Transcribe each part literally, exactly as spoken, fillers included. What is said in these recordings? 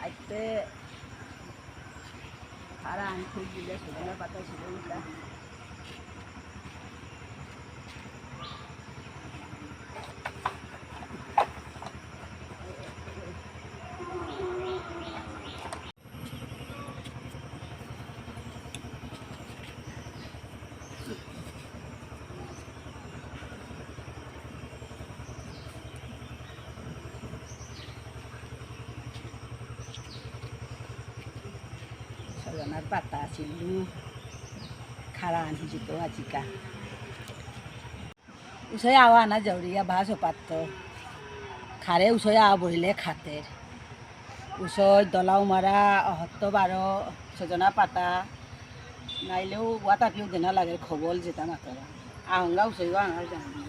আইতে খারান খুব দিলে সজনা পাতা ছিল ওটা। সজনার পাতা ছিল, খারান হিজিত আজিকা। উসই আওয়া না জরিয়া বাস পাত্ত। খারে উসই আওয়া বইলে খাতের। উসই দলাও মারা অহত্ত বারো সজনা পাতা। নাইলেও ওয়াতা পিউ দেনা লাগে খবল যেতা মাতরা। আহঙ্গা উসই আহঙ্গা জানি।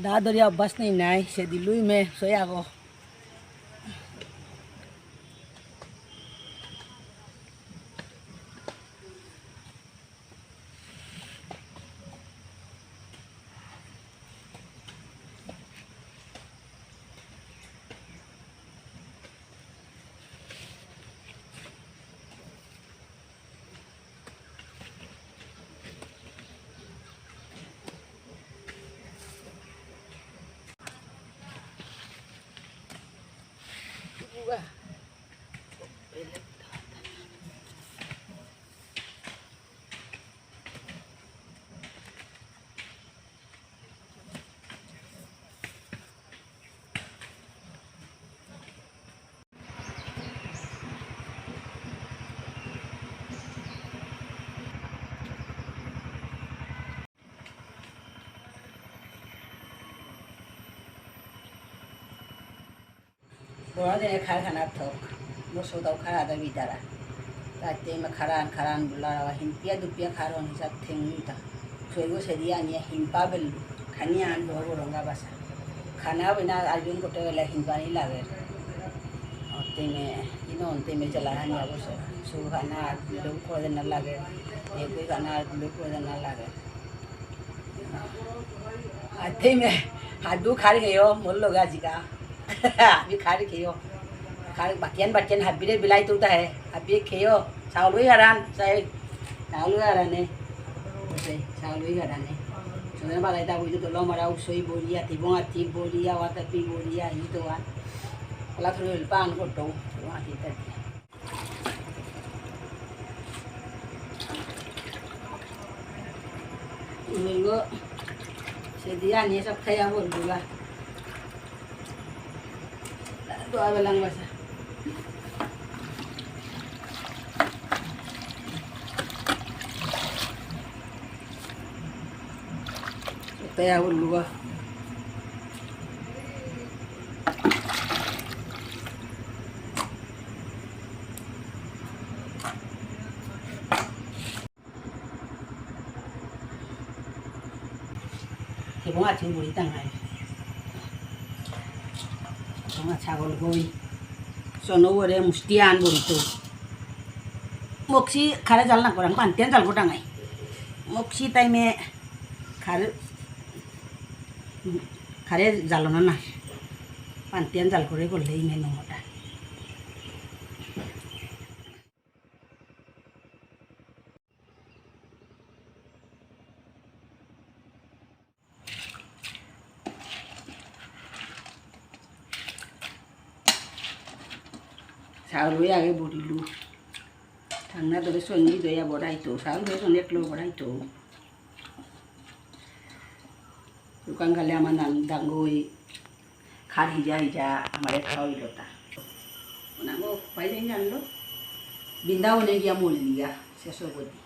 দা ধরিয়া অভ্যাস নেই নাই, সে দিলুই মে সই আগো। বড় দিনে খার খানা থক, মোর সৌদাও খারা দা বিদারা। তাতে মে খারান খারান বুলা রাওয়া হিমপিয়া দুপিয়া খারন হিসাব থেংতা। সৈগো সেদিয়া নিয়া হিমপা বেল খানি আন বড় বড় রঙা বাসা। খানা বিনা আয়োজন করতে গেলে হিমপানি লাগে। অন্তিমে, ইনো অন্তিমে চলা হানি অবশ্য। সু খানা আর গুলো করে দেনা লাগে। একই খানা আর গুলো করে দেনা লাগে। আতেই মে, হাদু খার খেয়েও, মোর লগে আজিকা। আমি খার খেয়েও। খার বাটিয়ান বাটিয়ান হাবিরে বিলাই তুলতা হে। হাবিয়ে খেয়েও। চাউলই হারান, চাই। চাউলই হারানে। ওসে, চাউলই হারানে। সুন্দর বালাই তা বুঝে তো লমরা উসই বলিয়া, তিবং আতি বলিয়া, ওয়াতা পি বলিয়া, ই তো ওয়া। ওলা থুড়ি পান করতো, ওয়া আতি তা দিয়া। উলুলু, সে দিয়া নিয়ে সব খাইয়া বলবো বা। দোয়া বেলাং বাসা। সব খাইয়া বলবো বা। এবং আছে বুড়ি টাঙায়। এবং ছাগল গই। সনৌরে মুষ্টি আন বলতো। মক্সি খারে জাল না করাং, পান্তিয়ান জাল গোটাঙাই। মক্সি টাইমে খারে, খারে জাল না না। পান্তিয়ান জাল করে করলে ইমে নমটা। চাউল হয়ে আগে বড়িলু। ঠান্ডা ধরে সঙ্গী দইয়া বড়াইতো, চাউল হয়ে অনেক লোক বড়াইতো। দোকান খালে আমার নাম ডাঙ্গই, খার হিজা হিজা, আমার এক খাওয়াইল তা। ওনাকে পাইলে জানলো, বৃন্দাবনে গিয়া মরিলিগা, শেষ গতি।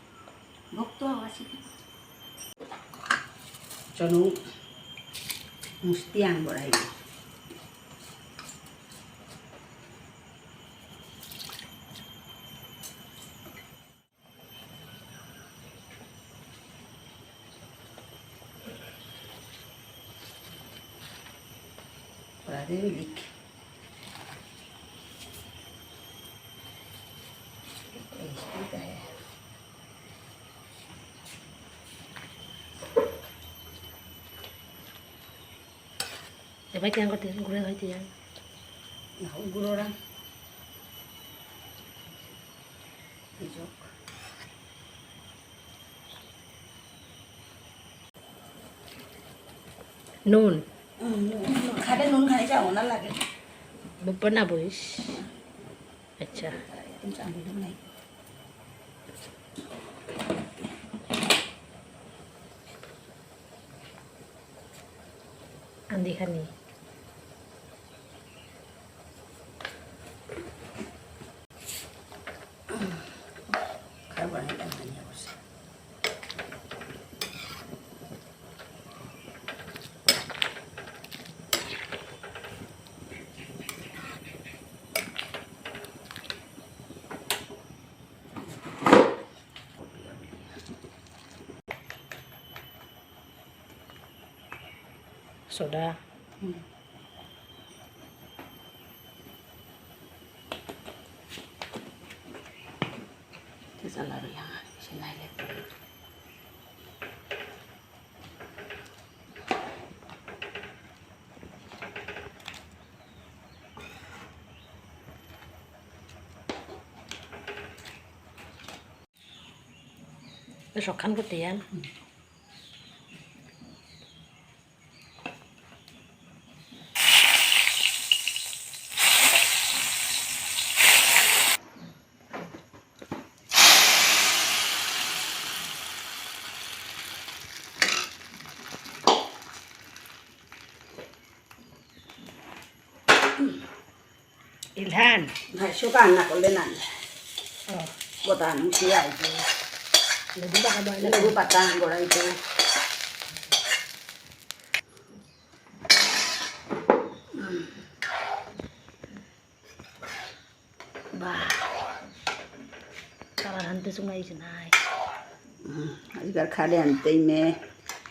ভক্ত আওয়াজ। চলো, মুস্তি আন বড়াই। Para de milik. Este, এবার কিমান করতে গুড়া হইতে যান? না, গুঁড়োরা। এই যোগ। নুন। হুম, নুন, নুন। খাটে নুন খাই যাও না লাগে। বুপনা বইস। আচ্ছা। একদম চামড়ি নাই। আন্দিখানি। খাবার এটা ভাঙিয়া বসে। সোডা। হুম। Te salaruyang, sinaile. সবখান করতে যান। ইলহান। ভাই, শুকান না করলে না। ও। বোতাম কি আর কি। লেবু পাতা বয়লা। লেবু পাতা গড়াইতে। বাহ। তারা হানতে শুনাইছে নাই। হুম, আজকাল খালি আনতেই মে।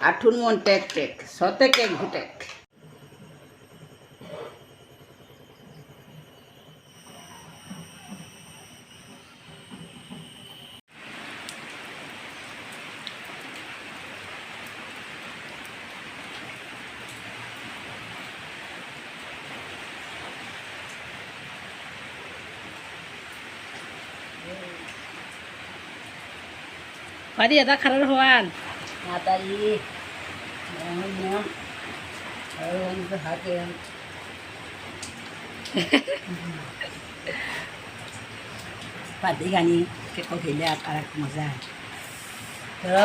আঠুন মন টেক টেক, সতে কেক ঘুটেক। পারি এটা খারাপ হওয়ান। মাতাই। হাতে। পাতি গানি কে কহিলে আর, আর এক মজা। তো,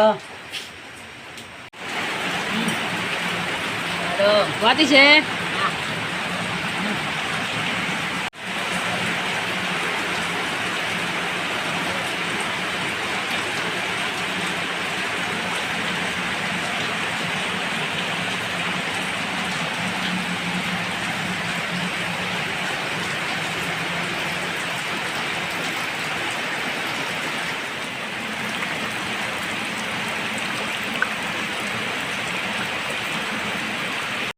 তো, গুয়াহাটি সে।